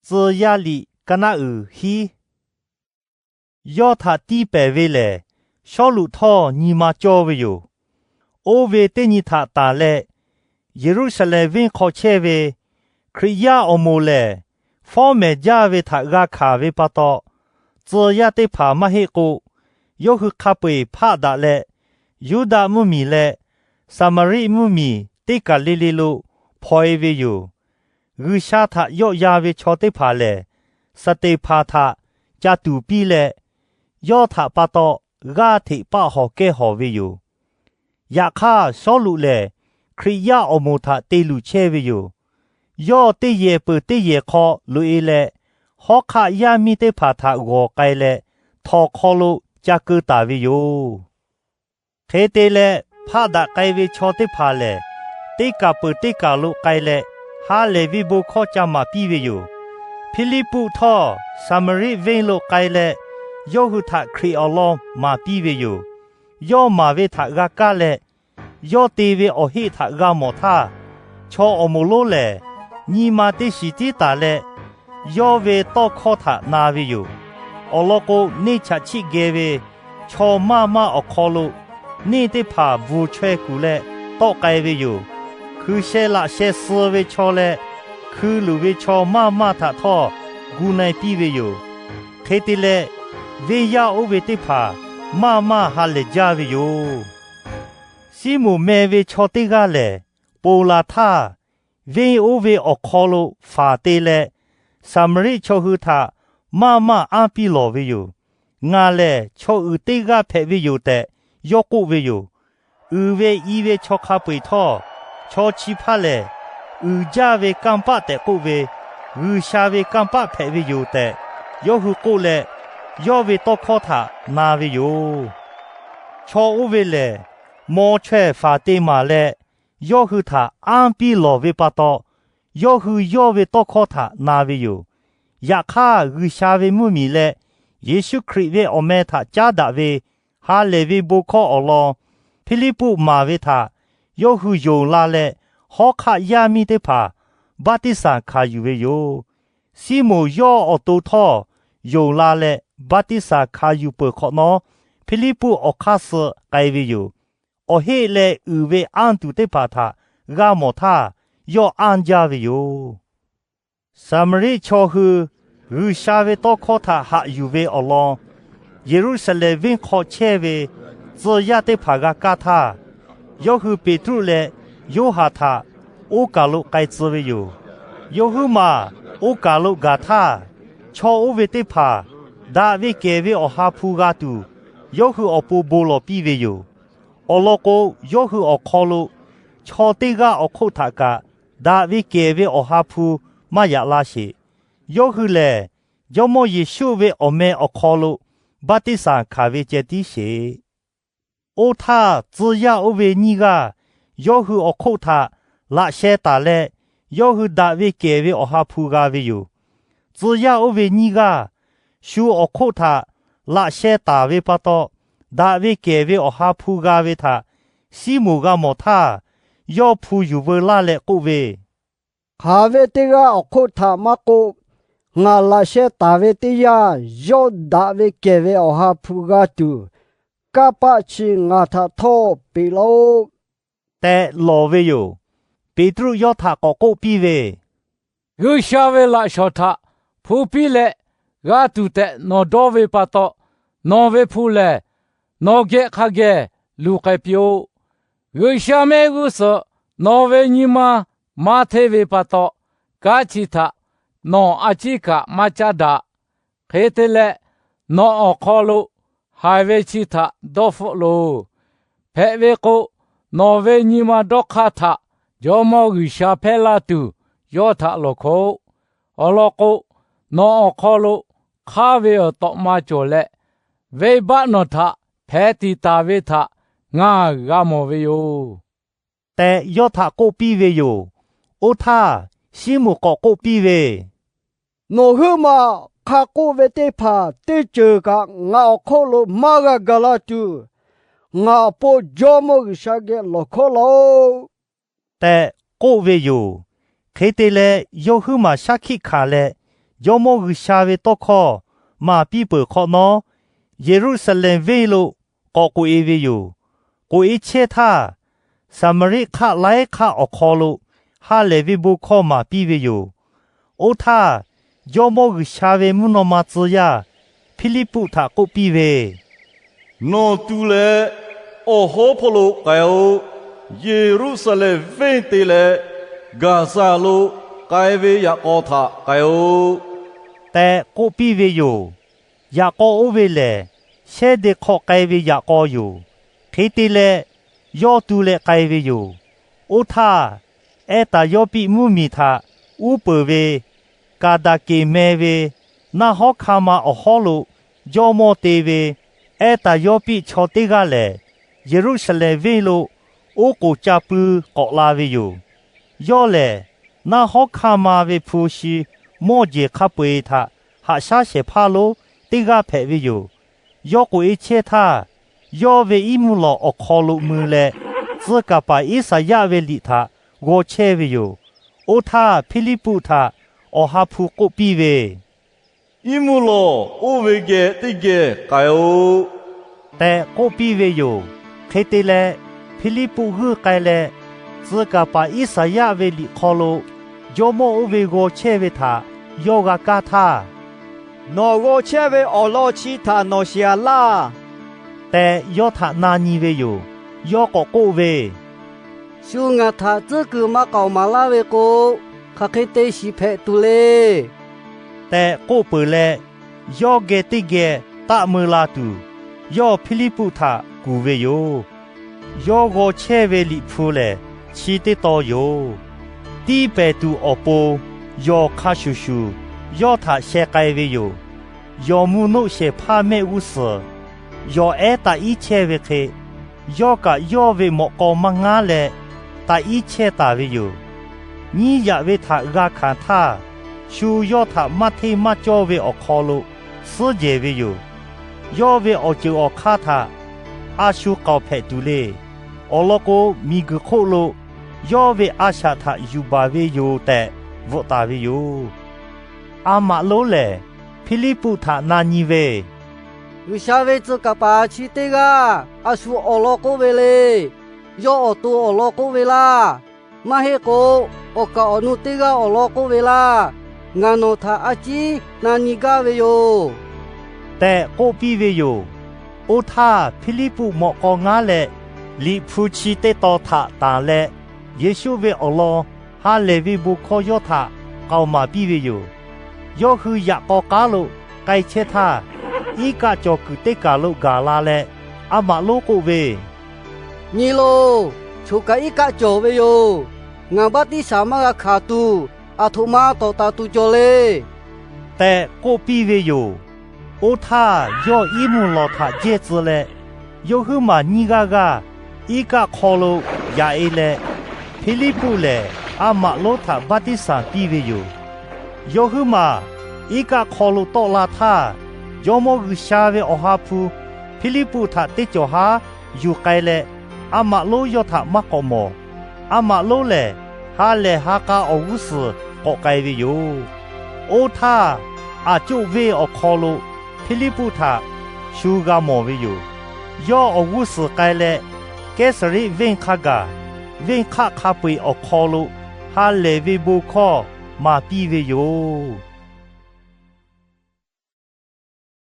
Tcuh yaˇ liꞈ ka naˆ uiˍ hiˉ. Yawˇ htaꞈ tiˇ pehˍ ve lehˬ, Sawˉluꞈ htawˇ nyi ma cawˇ ve yoˬ. Oˇ ve teˇ nyi htaꞈ tanˬ leh, Yeˍruˆsaˍlehnˍ venˇ hk'aw chehˇ ve Hkriꞈ yaˇ awˬ moˍ lehˬ, fawˉ mehˍ jaˇ ve htaꞈ g'a hkanˍ ve pa taw, tcuh yaˇ teˇ hpaˍ maˇ heˆ k'o, yawˇ hui hk'a peu-eˬ hpaˆ daꞈ leh, Yuˇdaꞈ mvuhˇmiˬ leh Saˍmaˍriˆ mvuhˇmiˬ teˇ kaˬ le le lo hpaw-e ve yoˬ. G'uiˬsha htaꞈ yawˆ yan ve chaw teˇ hpaˍ lehˬ, Saˍteˍhpanˍ htaꞈ ca tuˍ piˇ leh, yawˇ htaꞈ pa taw g'aˇ hteꞈ paˆ hawˬ kehˇ hawˬ ve yoˬ. Yaꞈ hk'aˇ, Sawˉluꞈ lehˬ Hkriꞈ yaˇ awˬ moˍ htaꞈ te luˬ chehˇ ve yoˬ. Yawˇ teˇ yehˬ peuˬ teˇ yehˬ hk'aw loꞈ-e leh, hawˉ hk'aˆ yaˇ miˇ teˇ hpaˍ htaꞈ g'awˬ k'ai leh, htawnˍ hk'aw lo ca keu taˍ ve yoˬ. Hk'e te leh, hpaˆ daꞈ k'ai ve chaw teˇ hpaˍ lehˬ, teˇ kaˬ peuˬ teˇ kaˬ lo k'ai leh, ha lehˬ ve bon hkawˇ ca maˍ piˇ ve yoˬ. Hpiˇliˇpuˆ htawˇ Saˍmaˍriˆ venˇ lo k'ai leh, yawˇ hui htaꞈ Hkriꞈ awˬ lawn maˍ piˇ ve yoˬ. Yawˇ maˍ ve htaꞈ g'a kaˇ leh, yawˇ te ve awˬ heˆ htaꞈ g'a mawˬ htaˇ, chaw awˬ moˍ lonˉ lehˬ, nyi ma teˇ shiˍ tiˉ taˍ leh, yawˇ ve tawˇ hkawˇ htaꞈ na ve yoˬ. Awˬ lawn k'o, neˇ chaꞈ chiˆ geh ve chaw maˇ maˇ awˬ hk'aw lo neˇ teˇ hpaˍ bvuhˬ chaweh kuˬ leh tawˆ k'ai ve yoˬ. Hkui sheh laꞈ sheh suh ve chaw leh hkui luˬ ve chaw maˇ maˇ htaꞈ htawˇ gu na-e piˇ ve yoˬ. Hk'e te leh, venˇ yaˇ oˇ ve teˇ hpaˍ maˇ maˇ ha lehˬ jaˇ ve yoˬ. Siˉmonˍ meh ve chaw teˇ g'aˇ lehˬ, ponˬ laˬ htaˇ, venˇ oˇ ve awˬ hk'aw lo faˍ te leh, Saˍmaˍriˆ chaw hui htaꞈ maˇ maˇ anˇ piˇ lawˬ ve yoˬ. Ngaˬ lehˬ chaw uiˍ teˇ g'aˇ hpehꞈ ve yoˬ tehꞈ yawˇ k'oˆ ve yoˬ. Uiˍ ve i ve chaw hk'a peu-eˬ htawˇ, chaw chi hpaˇ lehˬ, uiˍ jaˇ ve kanˇ paˆ tehꞈ k'oˆ ve, G'uiˬsha ve kanˇ paˆ hpehꞈ ve yoˬ tehꞈ yawˇ hui k'oˆ leh, yawˇ ve tawˇ hkawˇ htaꞈ na ve yoˬ. Chaw oˇ ve lehˬ, maw chaweh faˍ te maˍ leh, yawˇ hui htaꞈ anˇ piˇ lawˬ ve pa taw, yawˇ hui yawˇ ve tawˇ hkawˇ htaꞈ na ve yoˬ. Yaꞈ hk'aˇ, G'uiˬsha ve mvuhˇmiˬ leh Yeˍsuˆ Hkriꞈ ve awˬ meh htaꞈ caˉ daꞈ ve ha lehˬ ve bon hkawˇ awˬ lawn Hpiˇliˇpuˆ maˍ ve htaꞈ yawˇ hui yonˍ la leh, hawˉ hk'aˆ yaˇ miˇ teˇ hpaˍ baˆtiˆsaˬ hkanˍ yuˬ ve yoˬ. Siˉmonˍ yawˇ awˬ to htawˇ yonˍ la leh baˆtiˆsaˬ hkanˍ yuˬ peuˬ hk'awꞈ nawˉ, Hpiˇliˇpuˆ awˬ hk'aˇ suh k'ai ve yoˬ. Awˬ heˆ leh uiˍ ve anˇ tuˬ teˇ hpaˍ htaꞈ g'a mawˬ htaˇ, yawˇ anˇ jaˇ ve yoˬ. Saˍmaˍriˆ chaw hui G'uiˬsha ve tawˇ hkawˇ htaꞈ haꞈ yuˬ ve awˬ lawn Yeˍruˆsaˍlehnˍ venˇ hk'aw chehˇ ve tcuh yaˇ teˇ hpaˍ g'a kaˇ htaˇ, yawˇ hui Peˍtruˆ leh Yoˇhanˬ htaꞈ oˇ kaˬ lo k'ai tcuh ve yoˬ. Yawˇ huiˉ maˬ oˇ kaˬ lo gaˬ htaˇ, chaw oˇ ve teˇ hpaˍ daꞈ ve kehˬ ve awˬ ha hpu g'a tuˬ, yawˇ hui awˬ pon bon lawˬ piˇ ve yoˬ. Awˬ lawn k'o, yawˇ hui awˬ hk'aw lo chaw teˇ g'aˇ awˬ hk'oˆ htaꞈ kaꞈ daꞈ ve kehˬ ve awˬ ha hpu maˇ yaꞈ la sheˍ. Yawˇ hui lehˬ, Jawˇmawˇ Yeˍsuˆ ve awˬ meh awˬ hk'aw lo baˆtiˆsaˬ hkanˍ ve ceh tiˉ sheˍ. Oˇ htaˇ, tcuh yaˇ oˇ ve nyiˇ g'aˇ yawˇ hui awˬ hk'oˆ htaꞈ laꞈ sheh taˍ leh, yawˇ hui daꞈ ve kehˬ ve awˬ ha hpu g'a ve yoˬ. Tcuh yaˇ oˇ ve nyiˇ g'aˇ shu awˬ hk'oˆ htaꞈ laꞈ sheh taˍ ve pa taw, daꞈ ve kehˬ ve awˬ ha hpu g'a ve htaꞈ Siˉmonˍ g'a mawˬ htaˇ, yawˇ hpu yuˬ veu laˇ leh k'oˆ ve, Hk'aˬ ve teˇ g'aˇ awˬ hk'oˆ htaꞈ maˇ k'oˆ, ngaˬ laꞈ sheh taˍ ve teˇ yanˇ, yawˇ daꞈ ve kehˬ ve awˬ ha hpu g'a tuˬ, kanˇ paˆ chi ngaˬ htaꞈ htawˇ peꞈ laˇ-oˆ, tehꞈ lawˬ ve yoˬ. Peˍtruˆ yawˇ htaꞈ k'awꞈ k'oˆ piˇ ve, G'uiˬsha ve laꞈ shawˍ htaꞈ hpu piˇ leh g'a tuˬ tehꞈ nawˬ dawˇ ve pa taw, nawˬ ve hpu lehˬ nawˬ geh hk'a geh luˬ k'ai piˇ-oˆ. G'uiˬsha mehˆ g'uˇ suhˍ nawˬ ve nyi ma maˇ hteˇ ve pa taw, kanˉ chi htaꞈ nawˬ a ciˉ kaꞈ maˇ caˉ daꞈ. Hk'e te leh, nawˬ awˬ hk'aw lo haiˬ ve chi htaꞈ dawˇ hpfuhˆ loˬ. Hpehꞈ ve k'o, nawˬ ve nyi ma dawˇ hk'aˇ htaꞈ Jawˇmawˇ G'uiˬsha hpehˇ laˇ tuˬ yawˇ htaꞈ lawˬ hkawˇ-oˆ. Awˬ lawn k'o, nawˬ awˬ hk'aw lo hk'aˇ ve awˬ tawꞈ ma cawˬ leh, venˇbaˆ nawˬ htaꞈ hpeh tiˍ taˍ ve htaꞈ ngaˬ g'a mawˬ ve yoˬ, tehꞈ yawˇ htaꞈ k'oˆ piˇ ve yoˬ. Oˇ htaˇ, Siˉmonˍ k'awꞈ k'oˆ piˇ ve, Nawˬ huiˉ maˬ hk'a k'oˆ ve teˇ hpaˍ teˇ ceuˬ kaꞈ ngaˬ awˬ hk'oˆ lo maˇ g'a gaˬ la tuˬ, ngaˬ awˬ pon Jawˇmawˇ G'uiˬsha geh lawˬ hkawˇ laˇ-oˆ, tehꞈ k'oˆ ve yoˬ. Hk'e te leh, yawˇ huiˉ maˬ shaˉ hkiˆ hkanˍ leh, Jawˇmawˇ G'uiˬsha ve tawˇ hkawˇ maˍ piˇ peuˬ hk'awꞈ nawˉ, Yeˍruˆsaˍlehnˍ venˇ lo k'awꞈ k'oꞈ-e ve yoˬ. K'oꞈ-e chehˇ htaˇ, Saˍmaˍriˆ hk'aˆ laiˉ hk'aˆ awˬ hk'aw lo ha lehˬ ve bon hkawˇ maˍ piˇ ve yoˬ. Oˇ htaˇ, Jawˇmawˇ G'uiˬsha ve mvuhˇ naw ma tcuh yaˇ Hpiˇliˇpuˆ htaꞈ k'oˆ piˇ ve, Nawˬ tuˬ leh awˬ hawˉ hpawˇ lo k'ai-o. Yeˍruˆsaˍlehnˍ venˇ te leh Gaˍzaˍ lo k'ai ve yaꞈ k'aw htaꞈ k'ai-o tehꞈ k'oˆ piˇ ve yoˬ. Yaꞈ k'aw oˇ ve lehˬ, shehˉ de hk'aw k'ai ve yaꞈ k'aw yoˬ. Hk'e te leh, yawˇ tu leh k'ai ve yoˬ. Oˇ htaˇ, Ehˉtaˍyawˇpiˆ mvuhˇmiˬ htaꞈ uˉ peunˍ ve Kaˍdaˍkeˍ meh ve naˆ hawˉ hkanˇ ma awˬ hawˉ lo jawˇmawˇ te ve Ehˉtaˍyawˇpiˆ chaw teˇ g'aˇ lehˬ, Yeˍruˆsaˍlehnˍ venˇ lo oˉ k'oˍ ca pui k'awꞈ la ve yoˬ. Yawˇ lehˬ, naˆ hawˉ hkanˇ ma ve hpu shi mawˇ jeˬ hk'a peu-eˬ htaꞈ haꞈ shaˉ shehˍ hpaˇ lonˉ teˇ g'aˇ hpehꞈ ve yoˬ. Yawˇ k'oꞈ-e chehˇ htaˇ, yawˇ ve iˉ mvuhˇ lawˬ awˬ hk'aw lo mui leh, tcuh kaˍ paˍ Iˉsaˍyaˆ ve liꞈ htaꞈ g'aw chehˇ ve yoˬ. Oˇ htaˇ, Hpiˇliˇpuˆ htaꞈ Awˬ ha hpu k'oˆ piˇ ve, Iˉ mvuhˇ lawˬ oˇ ve geh teˇ geh k'ai-o tehꞈ k'oˆ piˇ ve yoˬ. Hk'e te leh, Hpiˇliˇpuˆ g'uiˇ k'ai leh, tcuh kaˍ paˍ Iˉsaˍyaˆ ve liꞈ hk'aw lo jawˇmawˇ oˇ ve g'aw chehˇ ve htaꞈ yawˇ g'a kaˇ htaˇ, Nawˬ g'aw chehˇ ve awˬ lawn chi htaꞈ nawˬ shiˍ-a laˇ tehꞈ, yawˇ htaꞈ na nyi ve yoˬ. Yawˇ k'awꞈ k'oˆ ve, Shu ngaˬ htaꞈ tcuhˉ kuiˬ maˇ k'aoˍ maˍ laˇ ve k'o, hk'aˬ hk'e te shiˍ hpehꞈ tuˬ le tehꞈ k'oˆ peuˬ leh, yawˇ geh teˇ geh taˆ mui la tuˬ, yawˇ Hpiˇliˇpuˆ htaꞈ kuˬ ve yoˬ. Yawˇ g'aw chehˇ ve liꞈ hpu lehˬ, chi teˇ taw yoˬ. Tiˇ pehˍ tuˬ awˬ pon yawˬ hk'a shuˍ shuˍ yawˇ htaꞈ sheh k'ai ve yoˬ. Yawˬ mvuhˇ naˆ shehˍ hpaˇ mehˆ g'uˇ suhˍ yawˬ ehˉ taꞈ iˉ chehˇ ve hk'e, yawˇ kaꞈ yawˇ ve mawꞈ k'aw maˇ ngaˉ leh taꞈ iˉ chehˇ taˍ ve yoˬ. Nyiˇ yaꞈ ve htaꞈ g'a hkanˍ htaˇ, shu yawˇ htaꞈ maˇ hteˇ maˇ cawˇ ve awˬ hk'aw lo suhˉ jehˬ ve yoˬ. Yawˇ ve awˬ ceuˬ awˬ hk'aˇ htaꞈ a shu k'aoˍ hpehꞈ tuˬ le. Awˬ lawn k'o, miˬguiˬ hk'oˆ lo yawˇ ve a shaꞈ htaꞈ yuˬ baˬ ve yoˬ tehꞈ bvuhꞈ taˍ ve yoˬ. A maꞈ lonˉ lehˬ, Hpiˇliˇpuˆ htaꞈ na nyi ve, G'uiˬsha ve tcuh kaˍ paˍ chi teˇ g'aˇ a shu awˬ lawn k'oˆ ve le. Yawˇ awˬ to awˬ lawn k'oˆ ve laˇ. Maˇ heˆ k'o, awˬ kaˍ awˬ nu teˇ g'aˇ awˬ lawn k'oˆ ve laˇ. Ngaˬ nawˬ htaꞈ a ciˉ na nyi gaˇ ve yoˬ tehꞈ k'oˆ piˇ ve yoˬ. Oˇ htaˇ, Hpiˇliˇpuˆ mawꞈ k'aw ngaˉ leh, liꞈ hpu chi teˇ taw htaꞈ tanˬ leh, Yeˍsuˆ ve awˬ lawn ha lehˬ ve bon hkawˇ yawˇ htaꞈ k'aoˍ maˍ piˇ ve yoˬ. Yawˇ hui yaꞈ k'aw k'aˉ lo k'ai chehˇ htaˇ, iˉ kaˆ cawˬ kuiˬ teˇ kaˬ lo gaˬ la leh, a maꞈ lonˉ k'oˆ ve, Nyi loˬ, choˬ kaꞈ iˉ kaˆ cawˬ ve yoˬ. Ngaˬ baˆtiˆsaˬ maˇ g'a hkanˍ tuˬ, aˬ htoꞈ ma tawˍ taˍ tuˬ cawˬ le tehꞈ k'oˆ piˇ ve yoˬ. Oˇ htaˇ, yawˇ iˉ mvuhˇ lawˬ htaꞈ jehˇ tcuh leh, yawˇ huiˉ maˬ nyiˇ g'aˇ g'aˇ iˉ kaˆ hk'aw lo yaꞈ-e leh, Hpiˇliˇpuˆ lehˬ a maꞈ lonˉ htaꞈ baˆtiˆsaˬ piˇ ve yoˬ. Yawˇ huiˉ maˬ iˉ kaˆ hk'aw lo tawˆ la htaˇ, Jawˇmawˇ G'uiˬsha ve Awˬ ha hpu Hpiˇliˇpuˆ htaꞈ teˇ cawˬ haˉ yuˬ k'ai leh, a maꞈ lonˉ yawˇ htaꞈ maˇ k'awꞈ mawˬ. A maꞈ lonˉ lehˬ, ha lehˬ ha k'a awˬ g'uˇ suhˍ k'awꞈ k'ai ve yoˬ. Oˇ htaˇ, aˬ coˆ venˇ awˬ hk'aw lo Hpiˇliˇpuˆ htaꞈ shu g'a mawˬ ve yoˬ. Yawˇ awˬ g'uˇ suhˍ k'ai leh, Kehˉsaˍriˆ venˇ hk'a gaˬ, venˇ hk'aˆ hk'a peu-eˬ awˬ hk'aw lo ha lehˬ ve bon hkawˇ maˍ piˇ ve yoˬ.